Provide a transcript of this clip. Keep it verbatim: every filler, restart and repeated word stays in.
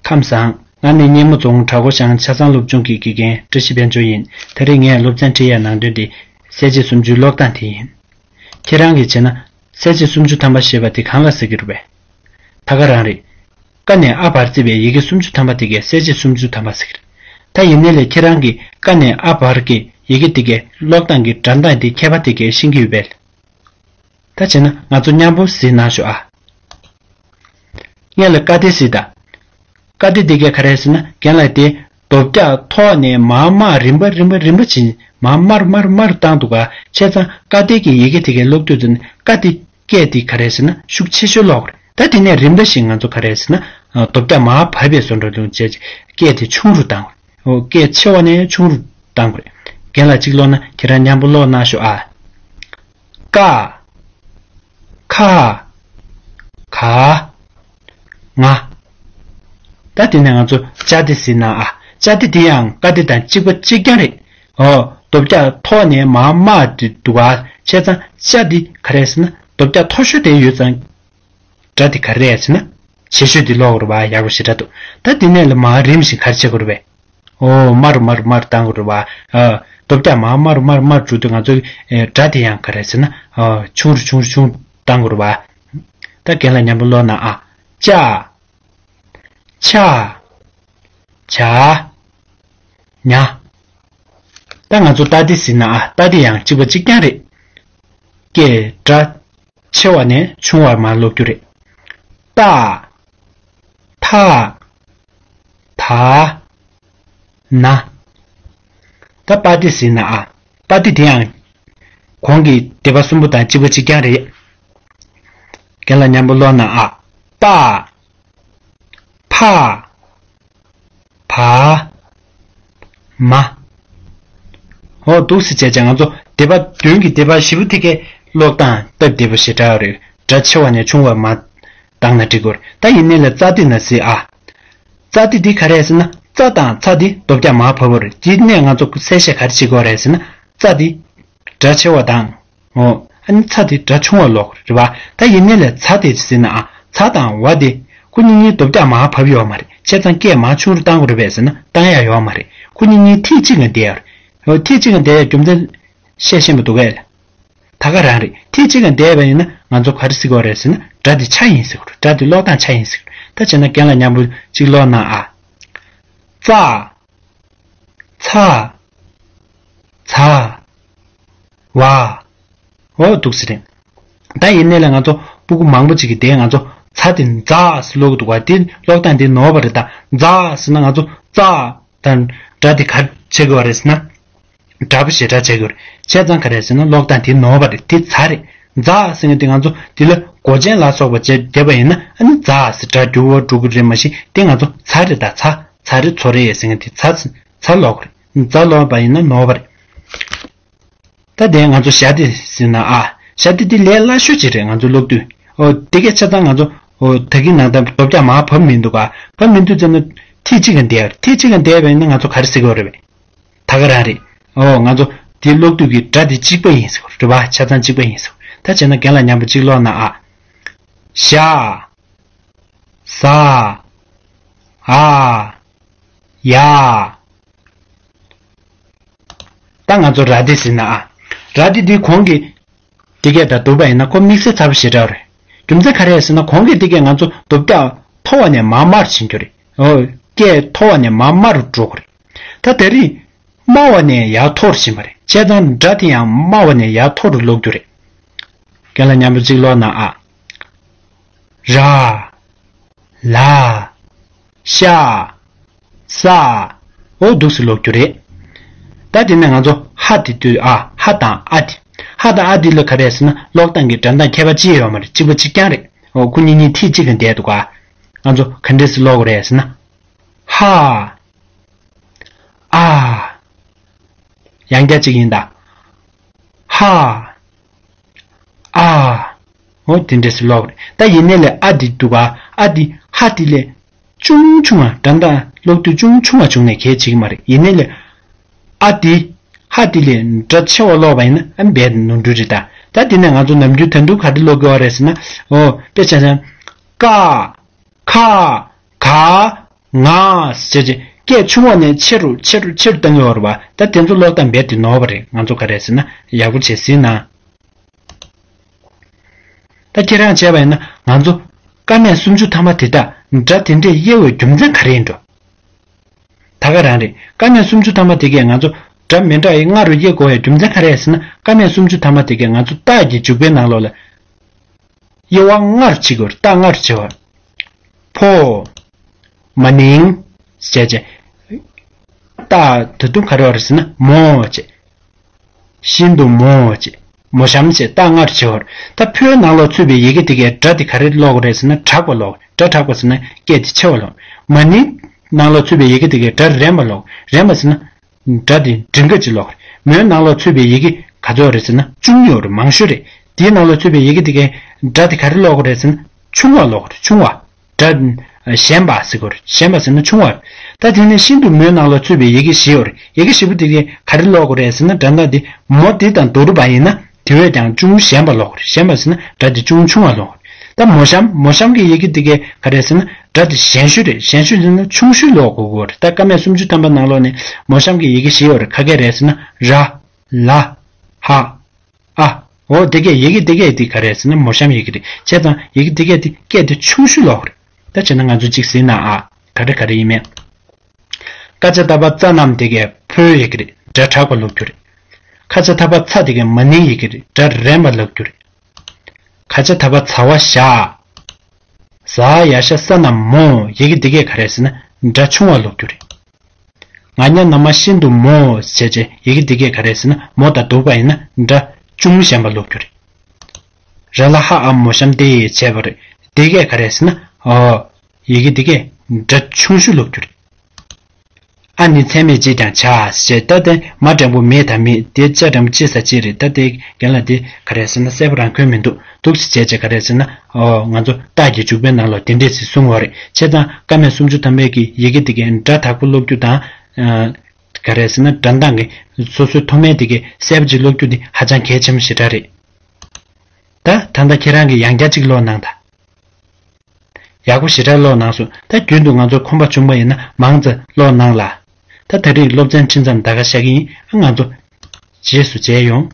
ཁམས་བཟང་། ང་ནི་སྙེ་མོ་རྫོང་བྲག་འགོ་ཤང་ཆ་ཚང་སློབ་ཆུང་གི་དགེ་རྒན་བཀྲ་ཤིས་དཔལ་འབྱོར་ཡིན། ད་རེས་ངས་སློབ་ཚན་ཁྲིད་ཡའི་ནང་དོན་དེ་གསལ་བྱེད་སུམ་ཅུའི་ཀློག་སྟངས་དེ་ཡིན། ཁྱེད་རང་གིས་བྱས་ན་གསལ་བྱེད་སུམ་ཅུ་ཐམ་པ་ཞེས་པ་དེ་གང་ལ་ཟེར་གྱི་རེད་པས། ད་ག་རང་རེད། ཀ་ནས་ཨ་བར་བརྩིས་པའི་ཡི་གེ་སུམ་ཅུ་ཐམ་པ་དེ་གས་གསལ་བྱེད་སུམ་ཅུ་ཐམ་པ་ཟེར་གྱི་རེད། ད་ཡིན་ནའི་ལས་ཁྱེད་རང་གིས་ཀ་ནས་ཨ་བར་གྱི་ཡི་གེ་དེ་གས་ཀློག་སྟངས་ཀྱི་སྒྲ་གདངས་དེ་ཁྱད་པར་དེ་གས་ཤེས་ཀྱི་ཡོད་པས། ད་བྱས་ན་ང་ཚོ་མཉམ་པོ་གཟིགས་གནང་ཤོག་ཨ། སྔོན་ལ་ཀ་དེ་གཟིགས་དང་། ཀ་དེ་དེ་གས་ག་རེ་ཟེར་ན་རྒན་ལགས་དེ་རྡོ་བཀྱག་ཐོག་ནས་མར་མར་རིམ་པ་རིམ་པ་རིམ་པ་བྱིན་མར་མར་མར་མར་བཏང་འདུག་ག་བྱས་ཙང་ཀ་དེ་གི་ཡི་གེ་དེ་གས་ཀློག་དུས་ཙམ་ནས་ཀ་དེ་སྐད་དེ་ག་རེ་ཟེར་ན་ཤུགས་ཆེ་ཤོས་ཀློག་དགོས་རེད། ད་དེ་ནས་རིམ་པ་བཞིན་ང་ཚོ་ག་རེ་ཟེར་ན་རྡོ་བཀྱག་མར་བབས་པའི་བཟོ་འདྲ་འདུག་བྱས་སྐད་དེ་ཆུང་རུ་བཏང་དགོས་རེད། ཨོ་སྐད་ཆེ་བ་ནས་ཆུང་རུ་བཏང་དགོས་རེད། རྒན་ལགས་གཅིག་ཀློག་ན་ཁྱེད་རང་མཉམ་པོ་ཀློག་གནང་ཤོག་ཨ། ཀ་ཁ་ག་ང་། ད་དེ་ནས་ང་ཚོ་ཅ་དེ་གཟིགས་གནང་ཨ། ཅ་དེ་དེ་ཡང་ཀ་དེ་དང་གཅིག་པ་གཅིག་རྐྱང་རེད། ཨོ་རྡོ་བཀྱག་ཐོག་ནས་མར་མར་དེ་འདུག་ག་བྱས་ཙང་ཅ་དེ་ག་རེ་ཟེར་ན་རྡོ་བཀྱག་མཐོ་ཤོས་དེ་ཡོད་ཙང་། སྒྲ་དེ་ག་རེ་རེད་ཟེར་ན། ཆེ་ཤོས་དེ་ཀློག་དགོས་རེད་པ། ཡག་པོ་ཞེ་དྲག་འདུག་ད་དེ་ནས་ལ་མར་རིམ་བཞིན་ག་རེ་བྱེད་དགོས་རེད་པས། ཨོ་མར་མར་མར་བཏང་དགོས་རེད་པ། ཨ། རྡོ་བཀྱག་མར་མར་མར་མར་འགྲོ་དུས་ང་ཚོའི་ཨེ་སྒྲ་དེ་ཡང་ག་རེ་ཟེར་ན། ཨ། ཆུང་རུ་ཆུང་རུ་ཆུང་རུ་བཏང་དགོས་རེད་པ། ད་རྒན་ལགས་མཉམ་པོ་ཀློག་གནང་ཨ། ཅ། ཆ། ཇ། ཉ། ད་ང་ཚོ་ཏ་ཏི་ཟེར་ན་ཨ་ཏ་ཏི་ཡང་གཅིག་པ་གཅིག་རྐྱང་རེད། སྐད་སྒྲ་ཆེ་བ་ནས་ཆུང་བར་མར་ཀློག་རྒྱུ་རེད། ཏ། ཐ། ད། ན། ད་པ་ཏི་ཟེར་ན་ཨ་པ་ཏི་དེ་ཡང་གོང་གི་སྡེ་པ་གསུམ་པོ་དང་གཅིག་པ་གཅིག་རྐྱང་རེད། རྒན་ལགས་མཉམ་པོ་ཀློག་གནང་ཨ། པ། ཕ། བ། མ། འོ་འདུག་སེ་བྱས་བྱས་ང་ཚོ་སྡེ་པ་བདུན་གྱི་སྡེ་པ་བཞི་པོ་དེ་གའི་ཀློག་སྟངས་སྟབས་བདེ་པོ་ཞེ་དྲག་རེད། སྒྲ་ཆེ་བ་ནས་ཆུང་བར་མར་བཏང་ན་འགྲིག་གི་རེད། ད་ཡིན་ནའི་ལ་ཙ་ཏི་ན་ཟེར་ཨ། ཙ་ཏི་འདི་ག་རེ་རེད་ཟེར་ན་ཙ་དང་ཚ་འདི་རྡོ་བཀྱག་མར་བབས་པ་རེད། དེ་ནས་ང་ཚོ་གསལ་བཤད་ག་རེ་བྱེད་དགོས་རེད་ཟེར་ན་ཙ་འདི་སྒྲ་ཆེ་བ་དང་། འོ། ཨ་ནི་ཚ་དེ་སྒྲ་ཆུང་བ་ཀློག་རེད་པ། ད་ཡིན་ནའི་ལས་ཚ་དེ་ཟེར་ན་ཨ་ཚ་དང་བ་དེ་ཁོ་གཉིས་གཉིས་རྡོ་བཀྱག་མར་བབས་ཡོད་མ་རེད། བྱས་ཙང་སྐད་མར་ཆུང་རུ་བཏང་དགོས་རེད་པས་ཟེར་ན་བཏང་ཡ་ཡོད་མ་རེད། ཁོ་གཉིས་གཉིས་ཐིག་གཅིག་ནང་བསྡད་ཡོད་རེད། འོ་ཐིག་གཅིག་ནང་བསྡད་ཡ་རྒྱུ་མཚན་བཤད་ཤེས་པ་འདུག་གས། ད་ག་རང་རེད། ཐིག་གཅིག་ནང་བསྡད་པ་ཡིན་ན་ང་ཚོ་ག་རེ་ཟེར་དགོས་རེད་ཟེར་ན་སྒྲ་དེ་ཆ་ཡིན་ཟེར་དགོས་རེད། སྒྲ་དེ་ཀློག་སྟངས་ཆ་ཡིན་ཟེར་དགོས་རེད། ད་བྱས་ན་རྒན་ལགས་མཉམ་པོ་གཅིག་ཀློག་གནང་ཨ། ཙ། ཚ། ཛ། ཝ། འོ་འདུག་སེ་རེད། ད་ཡིན་ནའི་ལ་ང་ཚོ་སྤུ་གུ་མང་པོ་ཅིག་གིས་དེ་ང་ཚོ་ཚ་དེ་ཛ་ཟེར་ཀློག་གི་འདུག་ག་དེ་ཀློག་སྟངས་དེ་ནོར་བ་རེད། ད་ཛ་ཟེར་ན་ང་ཚོ་ཙ་དང་སྒྲ་དེ་ག་རེ་བྱེད་དགོས་པ་རེད་ཟེར་ན། སྒྲ་པོ་ཞེ་དྲག་བྱེད་དགོས་རེད། བྱས་ཙང་ག་རེ་ཟེར་ན་ཀློག་སྟངས་དེ་ནོར་བ་རེད། དེ་ཛ་རེད། ཛ་ཟེར་མཁན་དེ་ང་ཚོ་དེ་ལ་མགོ་ཅན་ལ་སོགས་པ་བྱས་བསྡད་པ་ཡིན་ན་ཨ་ནི་ཛ་ཟེར་སྒྲ་འགྱུར་བ་འགྲོ་གི་རེད། མ་གཞི་དེ་ང་ཚོ་ཛ་རེད། ད་ཛ་ཛ་རེད་ཛོ་རེད་ཟེར་མཁན་དེ་ཛ་ཛ་ཀློག་རེད། ཛ་ཀློག་པ་ཡིན་ན་ནོར་བ་རེད། ད་དེ་ང་ཚོ་ཞ་དེ་ཟེར་ན་ཨ་ཞ་དེ་དེ་ལས་སླ་ཤོས་ཅིག་རེད། ང་ཚོ་ཀློག་དུས་ཨོ་དེ་གས་ཆ་ཚང་ང་ཚོ་ཨོ་ད་གིན་ནང་ད་རྡོ་བཀྱག་མར་བབས་མི་འདུག་ག་བབས་མི་འདུག་ཟེར་ན་ཐིག་གཅིག་ག་བསྡད་ཡ་རེད། ཐིག་གཅིག་ག་བསྡད་པ་ཡིན་ན་ང་ཚོ་ག་རེ་ཟེར་དགོས་རེད་པས། ད་ག་རང་རེད། ཨོ་ང་ཚོ་དེ་ཀློག་དུས་ཀྱི་སྒྲ་དེ་གཅིག་པ་ཡིན་ཟེར་རེད་པ། ཆ་ཚང་གཅིག་པ་ཡིན་ཟེར། ད་བྱས་ན་རྒན་ལགས་མཉམ་པོ་གཅིག་ཀློག་གནང་ཨ། ཞ། ཟ། འ། ཡ། ད་ང་ཚོ་ར་དེ་ཟེར་ན་ཨ། ར་དེ་དེ་གོང་གི་དེ་གས་དང་བསྡུར་བ་ཡིན་ན་ཁོ་དམིགས་བསལ་ཚ་པོ་ཞེ་དྲག་རེད། རྒྱུ་མཚན་ག་རེ་ཟེར་ན་གོང་གི་དེ་གས་ང་ཚོ་རྡོ་བཀྱག་མཐོ་བ་ནས་མར་དམའ་རུ་ཕྱིན་རྒྱུ་རེད། ཨོ། སྐད་མཐོ་བ་ནས་མར་དམའ་རུ་འགྲོ་གི་རེད། ད་དེ་རིང་དམའ་བ་ནས་ཡར་མཐོ་རུ་ཕྱིན་པ་རེད། བྱས་ཙང་སྒྲ་དེ་ཡང་དམའ་བ་ནས་ཡར་མཐོ་རུ་ཀློག་རྒྱུ་རེད། རྒན་ལགས་མཉམ་པོ་གཅིག་ཀློག་གནང་ཨ། ར། ལ། ཤ། ས། འོ་འདུག་སེ་ཀློག་རྒྱུ་རེད། ད་དེ་ནས་ང་ཚོ་ཧ་དེ་དུས་ཨ་ཧ་དང་ཨ་དེ། ཧ་དང་ཨ་དེ་ལ་ག་རེ་ཟེར་ན་ཀློག་སྟངས་ཀྱི་སྒྲ་གདངས་ཁྱད་པར་ཅི་ཡང་ཡོད་མ་རེད། གཅིག་པ་གཅིག་རྐྱང་རེད། འོ་ཁོ་གཉིས་གཉིས་ཐིག་གཅིག་ག་བསྡད་འདུག་ག་ང་ཚོ་ག་འདྲས་སེ་ཀློག་དགོས་རེད་ཟེར་ན། ཧ། ཨ། ཡང་བསྐྱར་གཅིག་ཡིན་ད། ཧ། ཨ། འོ་དེ་འདྲས་སེ་ཀློག་རེད། ད་ཡིན་ནའི་ལས་ཨ་འདི་འདུག་ག་ཨ་འདི་ཧ་འདི་ལས་ཅུང་ཆུང་བ་འདྲ་འདྲ་ཀློག་དུས་ཅུང་ཆུང་བ་བྱུང་ནས་གལ་ཆེ་གི་མ་རེད། ཡིན་ནའི་ལས་ཨ་འདི་ཧ་འདི་ལས་སྒྲ་ཆེ་བ་ཀློག་པ་ཡིན་ན་ཨ་འབད་ནོར་འཁྲུལ་རེད་ད། ད་དེ་ནས་ང་ཚོ་ནམ་རྒྱུན་ད་དུང་ག་འདྲ་ཀློག་གི་ཡོད་རེད་ཟེར་ན། འོ་དཔེ་ཆ་བཞག་ན། ཀ། ཁ། ག། ང་ཟེར་བྱས་སྐད་ཆུང་བ་ནས་ཆེ་རུ་ཆེ་རུ་ཆེ་རུ་བཏང་གི་ཡོད་རེད་པ། ད་དེ་ཚོ་ཀློག་སྟངས་རྦད་དེ་ནོར་བ་རེད། ང་ཚོ་ག་རེ་ཟེར་ན་ཡག་པོ་བྱས་གཟིགས་ན། ད་ཁྱེད་རང་བྱས་པ་ཡིན་ན་ང་ཚོ་ཀ་མད་སུམ་ཅུ་ཐམ་པ་དེ་དག་སྒྲ་དེ་འདྲས་དབྱེ་བའི་རྒྱུ་མཚན་ག་རེ་ཡིན་འགྲོ། ད་ག་རང་རེད། ཀ་མད་སུམ་ཅུ་ཐམ་པ་དེ་གས་ང་ཚོ་སྒྲ་མི་འདྲ་ཡི་ལྔ་རུ་དབྱེ་དགོས་པའི་རྒྱུ་མཚན་ག་རེ་རེད་ཟེར་ན། ཀ་མད་སུམ་ཅུ་ཐམ་པ་དེ་གས་ང་ཚོ་རྟགས་ཀྱི་འཇུག་པའི་ནང་ལོགས་ལ་དབྱེ་བ་ལྔ་རུ་ཕྱེ་དགོས་རེད། རྟགས་ལྔ་རུ་ཕྱེ་བ། ཕོ། མ་ནིང་། ཞེས་བྱས། རྟགས་ད་དུང་ག་རེ་ཡོད་རེད་ཟེར་ན་མོ་བྱས། ཤིན་ཏུ་མོ་བྱས། མོ་གཤམ་བྱས། རྟགས་ལྔ་རུ་ཕྱེ་བ་རེད། ད་ཕོའི་ནང་ལོགས་ཚུད་པའི་ཡི་གེ་དེ་གས་སྒྲ་དེ་ག་རེ་ཀློག་དགོས་རེད་ཟེར་ན་དྲག་པ་ཀློག་སྒྲ་དྲག་པ་ཟེར་ན་སྐད་དེ་ཆེ་བ་ཀློག་མ་ནིང་ནང་ལོགས་ཚུད་པའི་ཡི་གེ་དེ་གས་སྒྲ་རན་པ་ཀློག་རན་པ་ཟེར་ན། སྒྲ་དེ་འབྲིང་ག་ཅིག་ཀློག་མོའི་ནང་ལོགས་ཚུད་པའི་ཡི་གེ་ག་ཚོད་རེད་ཟེར་ན་ཅུང་ཡོད་རེད། མང་ཤོས་རེད། དེའི་ནང་ལོགས་ཚུད་པའི་ཡི་གེ་དེ་གའི་སྒྲ་དེ་ག་རེ་ཀློག་དགོས་རེད་ཟེར་ན་ཆུང་བ་ཀློག་རེད། ཆུང་བ། སྒྲ་ཞན་པ་ཟེར་དགོས་རེད། ཞན་པ་ཟེར་ན་ཆུང་བ་རེད། ད་དེ་ནས་ཤིན་ཏུ་མོའི་ནང་ལོགས་ཚུད་པའི་ཡི་གེ་བཞི་ཡོད་རེད། ཡི་གེ་བཞི་པོ་དེ་གའི་ག་རེ་ཀློག་དགོས་རེད་ཟེར་ན་སྒྲ་གདངས་དེ་མོ་དེ་དང་བསྡུར་བ་ཡིན་ན་དེ་བས་ཀྱང་ཅུང་ཞན་པ་ཀློག་རེད། ཞན་པ་ཟེར་ན་སྒྲ་དེ་ཅུང་ཆུང་བ་ཀློག་རེད། ད་མོ་གཤམ་མོ་གཤམ་གྱི་ཡི་གེ་དེ་གའི་ག་རེ་ཟེར་ན། སྒྲ་དེ་ཞན་ཤོས་རེད། ཞན་ཤོས་ཟེར་ན་ཆུང་ཤོས་ཀློག་དགོས་ཀྱི་ཡོད་རེད། ད་ཀ་མད་སུམ་ཅུ་ཐམ་པ་ནང་ལོགས་ནས་མོ་གཤམ་གྱི་ཡི་གེ་བཞི་ཡོད་རེད། ག་གེ་རེད་ཟེར་ན་ར། ལ། ཧ། ཨ། འོ་དེ་གས་ཡི་གེ་དེ་གས་དེ་ག་རེད་ཟེར་ན་མོ་གཤམ་ཡི་གེ་རེད། བྱས་ཙང་ཡི་གེ་དེ་གས་དེ་སྐད་དེ་ཆུང་ཤོས་ཀློག་རེད། ད་བྱས་ན་ང་ཚོ་གཅིག་ཟིན་ན་ཨ། ག་རེ་ག་རེ་ཡིན་མེད། ཀ་ཅ་ད་པ་ཙ་རྣམས་དེ་གས་ཕོའི་ཡི་གེ་རེད། སྒྲ་དྲག་པ་ཀློག་རྒྱུ་རེད། ཁ་ཅ་ད་པ་ཚ་དེ་གས་མ་ནིང་ཡི་གེ་རེད། སྒྲ་རན་པ་ཀློག་རྒྱུ་རེད། ཁ་ཅ་ད་པ་ཚ་བ་ཞ། ཟ་ཡ་ཤ་ས་ན་མོ། ཡི་གེ་འདི་གས་ག་རེ་ཟེར་ན་སྒྲ་ཆུང་བ་ཀློག་རྒྱུ་རེད། ང་ཉ་ན་མ་ཤིན་ཏུ་མོ་བྱས་རྗེས་ཡི་གེ་འདི་གས་ག་རེ་ཟེར་ན་མོ་དང་བསྡུར་བ་ཡིན་ན་སྒྲ་ཅུང་ཞན་པ་ཀློག་རྒྱུ་རེད། ར་ལ་ཧ་ཨ་མོ་གཤམ་དེ་བྱས་པ་རེད། འདི་གས་ག་རེ་ཟེར་ན་ཨོ། ཡི་གེ་འདི་གས་སྒྲ་ཆུང་ཤོས་ཀློག་རྒྱུ་རེད། ཨ་ནི་ཚད་མེད་ཅེས་ཀྱང་བྱ། ཞེས་ད་དེ་མ་འགྲེང་པོ་མེ་དང་མི་དེ་ཅ་འགྲེང་པོ་ཅི་ས་ཅི་རེད། ད་དེ་རྒན་ལགས་དེ་ག་རེ་ཟེར་ན་གསལ་པོ་རང་འཁོད་མི་འདུག་འདུག་ཅེས་བྱས་ཀྱི་ག་རེ་ཟེར་ན་ཨོ་ང་ཚོ་རྟགས་ཀྱི་འཇུག་པའི་ནང་ལ་དེ་འདྲས་ཞིག་གསུང་བ་རེད། བྱས་ཙང་ཀ་མད་སུམ་ཅུ་ཐམ་པའི་གི་ཡི་གེ་དེ་གའི་སྒྲ་དག་པོ་ཀློག་རྒྱུ་དང་། ག་རེ་ཟེར་ན་སྒྲ་གདངས་ཀྱི་སོ་སོའི་མཐོ་དམན་དེ་གའི་གསལ་པོ་ཅིག་ཀློག་རྒྱུ་དེ་ཧ་ཅང་གལ་ཆེན་པོ་ཞེ་དྲག་རེད། ད་ད་ལྟ་ཁྱེད་རང་གིས་ཡང་བསྐྱར་ཅིག་ཀློག་གནང་དང་། ཡག་པོ་ཞེ་དྲག་ཀློག་གནང་སོང་། ད་རྒྱུན་དུ་ང་ཚོ་ཁོམ་པ་བྱུང་བ་ཡིན་ན་མང་ཙམ་ཀློག་གནང་ལ། ད་དེ་རིང་སློབ་ཚན་ཁྲིད་མཚམས་ད་ག་བཞག་གི་ཡིན། ང་ཚོ་རྗེས་སུ་མཇལ་ཡོང་།